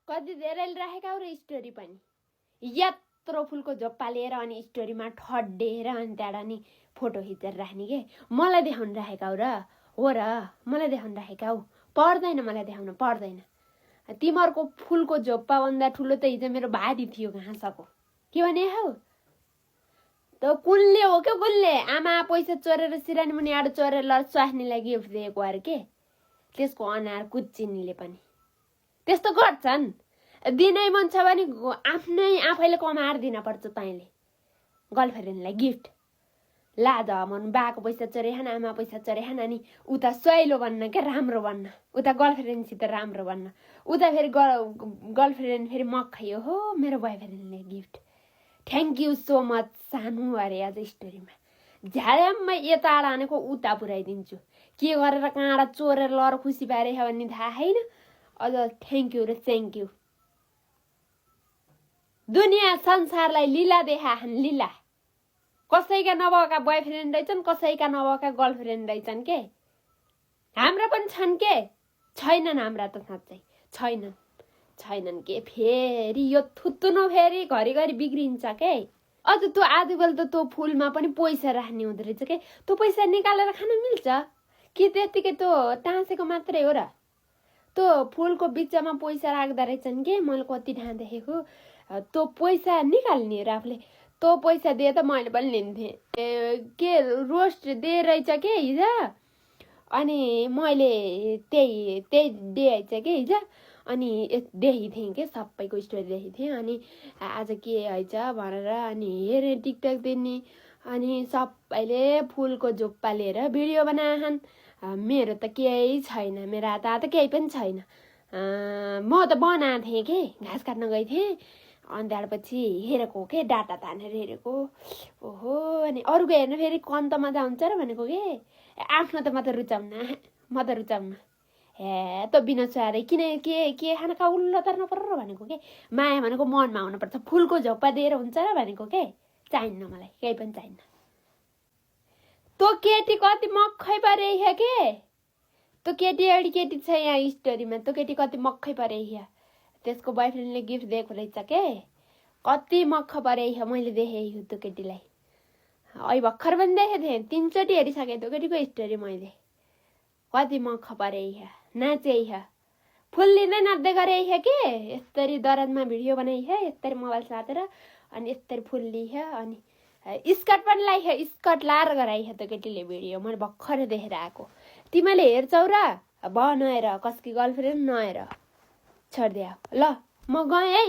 कति धेरैले राखेका हो र स्टोरी पनि यत्रो फुलको झोप्पा लिएर अनि स्टोरीमा ठड्डेर अनि त्यहाँबाट नि फोटो खिचेर राख्ने के मलाई देखाउन राखेका हो र मलाई देखाउन राखेका हो पर्दैन मलाई देखाउन पर्दैन तिमीहरूको फुलको झोप्पा भन्दा ठुलो त हिजो मेरो भादी थियो घाँसको के भने हौ त कुनले हो के कुनले आमा पैसा चोरेर सिरानी मुनि आडो चोरेर स्वास्नीलाई गिफ्ट दिएको अरे के त्यसको अनार कुच्चिनीले पनि त्यस्तो गर्छन् दिनै मन छ भने आफैले कमाएर दिन पर्छ तैँले गर्लफ्रेन्डलाई गिफ्ट लाज मन बाको पैसा चोरे खान आमा पैसा चोरे खान अनि उता सहिलो बन्न क्या राम्रो बन्न उता गर्लफ्रेन्डसित राम्रो बन्न उता फेरि गर्लफ्रेन्ड फेरि मक्खै हो मेरो बोयफ्रेन्डले gift thank you so much सानो अरे आज स्टोरीमा झ्याडम्मै यता हानेको उता पुऱ्याइदिन्छु के गरेर काँडा चोरेर लर खुसी पारेछ भन्ने थाहा छैन अझ थ्याङ्क यू र थ्याङ्क यू दुनियाँ संसारलाई लीला देखाछन् लीला कसैका नभएका बोयफ्रेन्ड रहेछन् कसैका नभएका गर्लफ्रेन्ड रहेछन् के हाम्रा पनि छन् के छैनन् हाम्रा त साँच्चै छैनन् के फेरि यो थुत्तुनो फेरि घरिघरि बिग्रिन्छ के अझ तँ आजकल त तँ फुलमा पनि पैसा राख्ने हुँदो रहेछ के तँ पैसा निकालेर खान मिल्छ कि त्यतिकै तँ टाँसेको मात्रै हो र तँ फुलको बिचमा पैसा राख्दा रहेछन् के मैले कति ठाउँ देखेको तँ पैसा निकाल्ने र आफूले तँ पैसा दिए त मैले पनि लिन्थेँ के रोस्ट दिए रहेछ के हिजो अनि मैले त्यही दिएछ के हिजो अनि देखेको थिएँ के सबैको स्टोरी देखेको थिएँ अनि आज के रहेछ भनेर अनि हेरेँ टिकटक दिने अनि सबैले फुलको झोप्पा लिएर भिडियो बनाएछन् मेरो त केही छैन मेरो हात केही पनि छैन म त बनाएको थिएँ के घाँस काट्न गएको थिएँ अनि त्यहाँपछि हेरेको के डाटा तानेर हेरेको ओहो अनि अरूको हेर्नु फेरि कम त मजा हुन्छ र भनेको के आफ्नो त म त रुचाउन हे त बिना सुहारे किन के खाना काउलो तर्न पर्र भनेको के माया भनेको मनमा हुनुपर्छ फुलको झोप्पा दिएर हुन्छ र भनेको के चाहिन्न मलाई केही पनि चाहिन्न तँ केटी कति मक्खै परेछ के तँ केटी एउटी केटी छ यहाँ स्टोरीमा तँ केटी कति मक्खै परेछ त्यसको बोयफ्रेन्डले गिफ्ट दिएको रहेछ के कति मक्ख परेछ मैले देखेँ त्यो केटीलाई अहिले भर्खर पनि देखेको थिएँ 3 चोटि हेरिसकेँ त्यो केटीको स्टोरी मैले कति मक्ख परेछ नाचेछ फुल लिँदै नाच्दै गरेछ के यस्तरी दराजमा भिडियो बनाइछ यस्तरी मोबाइल साथेर अनि यस्तरी फुल लिछ अनि स्कर्ट पनि लाइछ स्कर्ट लाएर गराइछ त्यो केटीले भिडियो मैले भर्खर देखेर आएको तिमीले हेर्छौ र नहेर कसकी गर्लफ्रेन्ड नहेर छोडिदियो ल म गएँ है।